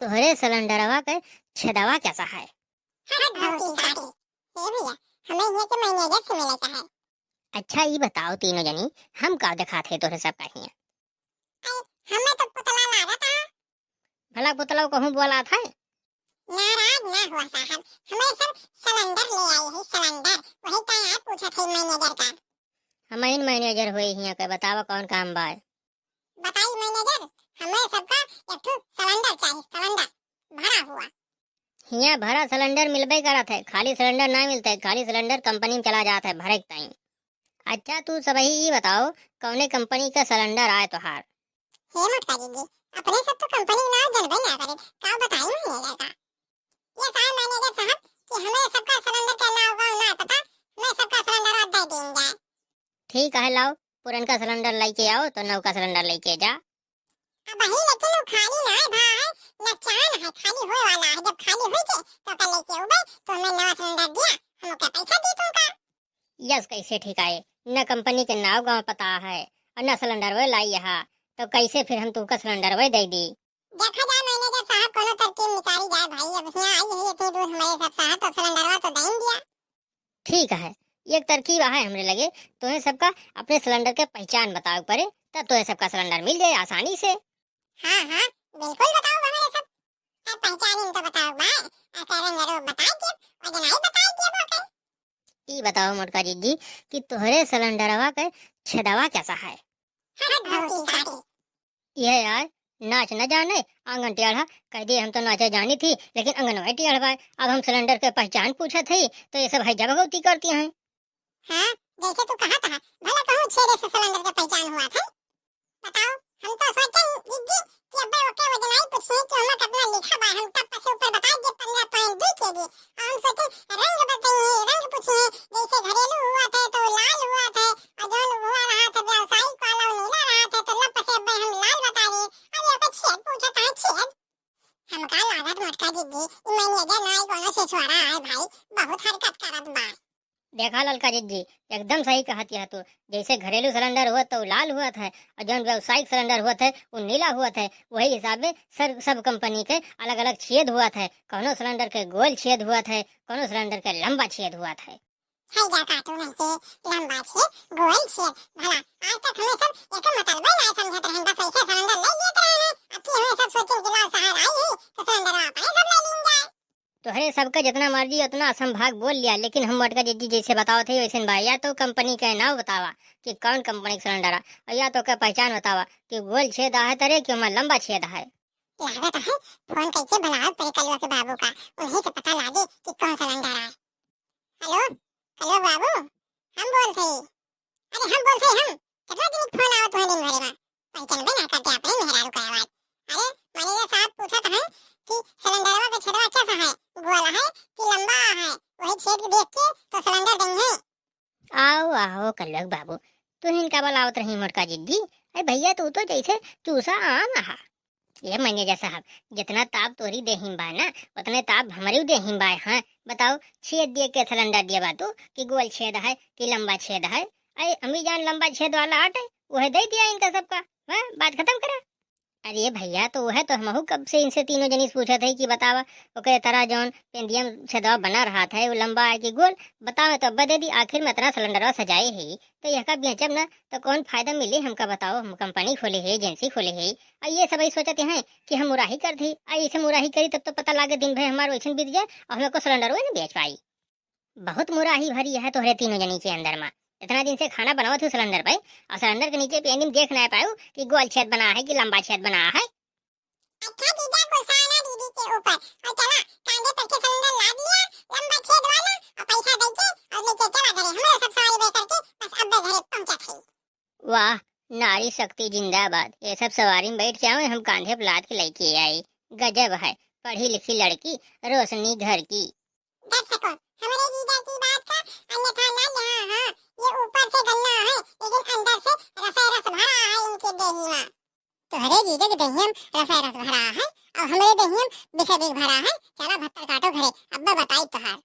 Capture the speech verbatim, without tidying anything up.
तोहरे सिलेंडरवा के छेदवा कैसा है? हट भौजी सारे। हे भैया, हमें हियाँ के मैनेजर से मिले के है। अच्छा, ई बताओ तीनों जनी, हम का देखात है तोहरे सबका हियाँ? अरे, हमें तो पुतला लागत है। भला पुतला कहूँ बोलात है? नाराज ना हुआ साहब, हमें सब सिलेंडर ले आई है, सिलेंडर। वही का यार पूछत है मैनेजर का। हम इन मैनेजर हुए हियाँ के, बतावा कौन काम बा? बताई मैनेजर, हमें सबका एक ठो सिलेंडर चाहिए, सिलेंडर भरा हुआ। हियाँ भरा सिलेंडर मिलबे करत है, खाली सिलेंडर ना मिलते, खाली सिलेंडर कंपनी में चला जात है भरे के ताई। अच्छा, तू सबही ई बताओ, कौने कंपनी का सिलेंडर आए तोहार? हे मोटका जीजी, अपने सब तो कंपनी के नाम जनबे ना करे, का बताई मैनेजर का? ये साहब मैनेजर साहब कि हमें सबका सिलेंडर का नाम गाँव ना पता, हमें सबका सिलेंडर दे दीन जाए। ठीक है, लाओ, पुरनका सिलेंडर लेके आओ, तो नौका सिलेंडर लेके जा। अब वही, लेकिन वो खाली ना है, भा है, न चान है, खाली होए वाला है। जब खाली होई के, तो ओका लेके उबे, तो हमें नवा सिलेंडर दिया, हम ओके पैसा दी तुमका। यस, कैसे ठिकाए? न कंपनी के नाव गाँव पता है, और न सिलेंडर वे लाई यहाँ, तो कैसे फिर हम तुमका सिलेंडर वे दे दी? देखा जाए मैनेजर साहब, कोनो तरकीब निकाली जाए भाई। अब यहाँ आई है इतनी दूर हमारे सब साहब, तो सिलेंडरवा तो दे ही दिया। ठीक है, एक तरकीब है हमरे लगे, तोहे सबका अपने सिलेंडर के पहचान बतावे के पड़े, तब तोहे सबका सिलेंडर मिल जाए आसानी से। हाँ, हाँ, बिल्कुल बताओ हमारे सब। ए, पहचान इन तो बताओ भाई, ए, सिलेंडर वो बताई के, और जनाई बताई के वो के। ई बताओ मोटका जीजी कि तोहरे सिलेंडरवा के छेदवा कैसा है? हट भौजी सारे। ये यार, नाच न जाने, आंगन टेढ़ा, कह दिए हम तो नाचे जानी थी, लेकिन अंगनवा टेढ़ बा। अब हम सिलेंडर के पहचान पूछत हई, तो ये सब है जबरदस्ती करती हैं। हाँ, जैसे तू कहत है, भला कहूँ छेदे से सिलेंडर के पहचान हुआ था? बताओ, हम तो सोचन जीजी कि अब्बे ओके वजनाई पूछिए कि हमें कितना लिखा बा, हम तब पसे ऊपर बताई दे पन्द्रह point दो केजी। और हम सोचन रंग बताइए, रंग पूछिए, जैसे घरेलू हुआ था तो लाल हुआ था, और जौन हुआ रहा था व्यावसायिक वाला, वो नीला रहा था, तो लब पसे अब्बे हम लाल बता रहे। अब ये कुछ छेद पूछत है, छेद। हमका लागत मोटका जीजी, ई मैनेजर ना, ई कोनो सिसोरा है भाई, बहुत हरकत करत बा। देखा ललका जीजी, एकदम सही कहत यह तू। जैसे घरेलू सिलेंडर हुआ तो लाल हुआ था, और जौन व्यावसायिक सिलेंडर हुआ था वो नीला हुआ था। वही हिसाब में सर, सब कंपनी के अलग-अलग छेद हुआ था। कौनो सिलेंडर के गोल छेद हुआ था, कौनो सिलेंडर के लंबा छेद हुआ था। है जा काटू नहीं से लंबा छेद, गोल छेद। भला आज तक हमें सब एक मतलबे ना समझत रहन, बस ऐसे सिलेंडर ले लेत रहन। अब की हमें सब सोचन कि लाल साहब आई ही तो सिलेंडर अपने सब ले लीन जाए। तोहरे सबका जितना मर्जी उतना असंभाग बोल लिया, लेकिन हम मोटका जीजी जैसे बतावत है वैसे बा। या तो कंपनी के नाव बतावा कि कौन कंपनी के सिलेंडर है, और या तो ओके पहचान बतावा कि गोल छेद है तरे कि ओमा लंबा छेद है। लागत है फोन कैसे बनाओ परे कलुआ के बाबू का, उन्हीं से पता लागे कि कौन सिलेंडर है। हेलो, कलुआ बाबू, हम बोल थे। अरे हम बोल थे हम, कितना दिन फोन आवत है दिन भरे में, पहचानबे ना करते अपने मेहरारू का आवाज। अरे मैनेजर साहब पूछत हैं कि सिलेंडरवा के छेदवा कैसा है, गोल है कि लंबा है, वही छेद देख के तो सिलेंडर देंगे। आओ, आओ, कल्लक बाबू, तू हिन का बलावत रही मोटका जिद्दी? अरे भैया, तू तो जैसे चूसा आम आहा। ये मैनेजर साहब, जितना ताप तोरी देहिम बा ना, उतने ताप हमरे देहिम बा। हाँ, बताओ, छेद दिए के सिलेंडर दिए बा तू कि गोल छेद है कि लंबा छेद है? अरे, अम्मी जान लंबा छेद वाला आटे, वह दे दिया इनका सबका। हाँ, बात खत्म करा। अरे भैया, तो वह तो हमहू कब से इनसे तीनों जनी से पूछत है कि बतावा, ओकरे तरह जौन पेंदिया में छेदवा बना रहत है, वो लंबा है कि गोल? बतावे तो अब्बे दे दी, आखिर में इतना सिलेंडरवा सजाए है, तो यहका बेचब ना, तो कौन फायदा मिले हमका बताओ? हम कंपनी खोले है, एजेंसी खोले है, और ये सब यही सोचते हैं कि हम मुराही कर दी, और इसे मुराही करी तब तो पता लागे दिन भर हमार वैसन बीत जाए और हमको सिलेंडरवा नहीं बेच पाई। बहुत मुराही भरी है तोहरे तीनों जनी के अंदर मा। इतना दिन से खाना बनावत हूँ सिलेंडर पे, और सिलेंडर के नीचे पे एनिम देख ना पाऊ कि गोल छेद बना है कि लंबा छेद बना है। अच्छा जीजा, गुस्सा ना दीदी के ऊपर, और चला कांधे पर के सिलेंडर लाद लिया, लंबा छेद वाला, और पैसा दे के, और लेके चला घरे। हमरे सब सवारी बे करके बस अब्बे घरे पहुंचा थे। वाह, नारी शक्ति जिंदाबाद। ये सब सवारी में बैठ के आवे, हम कांधे पर लाद के लेके आई। गजब है, पढ़ी लिखी लड़की, रोशनी घर की। दर्शकों, हमरे जीजा की बात का अन्यथा ना लिहा, हाँ, ये ऊपर से गन्ना है, लेकिन अंदर से रसे रस भरा है इनके देही में। तोहरे जीजा के देही में रसे रस भरा है, और हमरे देही में बिखे बिख भरा है। चला भत्तर काटो घरे, अब्बे बताई तोहार।